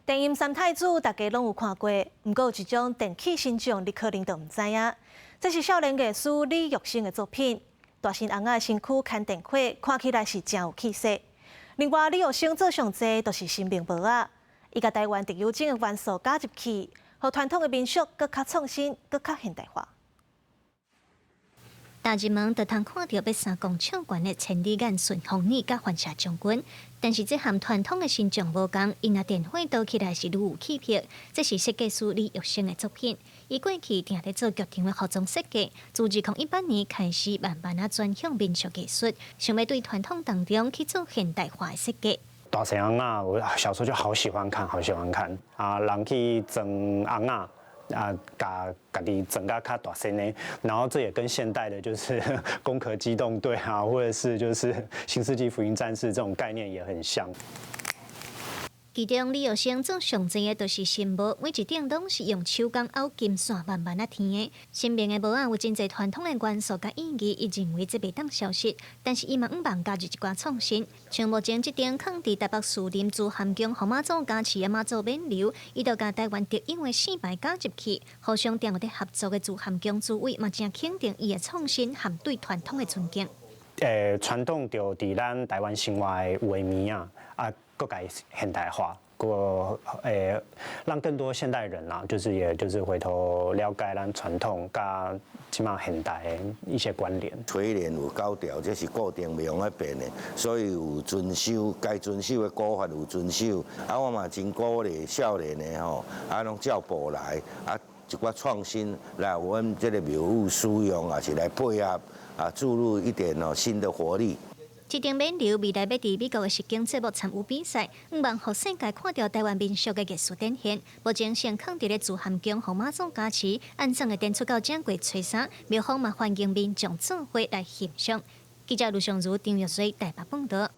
電音三太子大家攏有看過，毋過有一種電氣神將，你可能就毋知影。這是少年藝師李玉生的作品，大身尪仔的身軀牽電火，看起來是誠有氣勢。另外，李玉生做上濟都是神明帽仔，伊共台灣特有種的元素加入去，予傳統的民俗閣較創新，閣較現代化。踏入門就通看著欲三公尺懸的千里眼順風耳佮反射將軍，但是這和傳統的神將無仝，伊若電火導起來是愈有氣魄。這是設計師李玉生的作品。伊過去定咧做劇場的服裝設計，自2018年開始慢慢仔轉向民俗藝術，想欲對傳統當中去做現代化的設計。大神尪仔，我小時候就好喜歡看，好喜歡看啊！人去裝尪仔。啊，共家己裝甲較大身的，然後這也跟現代的就是攻殼機動隊啊，或者是就是新世紀福音戰士這種概念也很像。其中李玉生做上濟的就是神帽，每一頂攏是用手工拗金線慢慢仔添的。神明的帽仔有真濟傳統的元素佮意義，伊認為這袂當消失，但是伊嘛向望加入一寡創新。像目前這頂囥佇台北士林慈涵宮予媽祖加持的媽祖冕旒，伊就共台灣特有的四牌加入去，互相定有佇合作的慈涵宮主委嘛誠肯定伊的創新和對傳統的尊敬。傳統就佇咱台灣生活的有的物仔啊，閣共現代化，閣讓更多現代人啊，就是也就是回頭了解咱傳統佮這馬現代的一些關聯。垂簾有九條，這是固定袂用得變的，所以有遵守該遵守的古法有遵守。啊，我嘛真鼓勵少年的吼，啊，攏照步來，啊，一寡創新來阮這個廟宇使用，也是來配合啊，注入一點哦新的活力。這頂冕旒未來欲佇美國的實境節目參與比賽，向望予世界看著台灣民俗的藝術展現。目前先囥佇咧慈涵宮予媽祖加持，按怎會展出到正月初三，廟方嘛歡迎民眾做伙來欣賞。記者盧尚如、張玉水台北報導。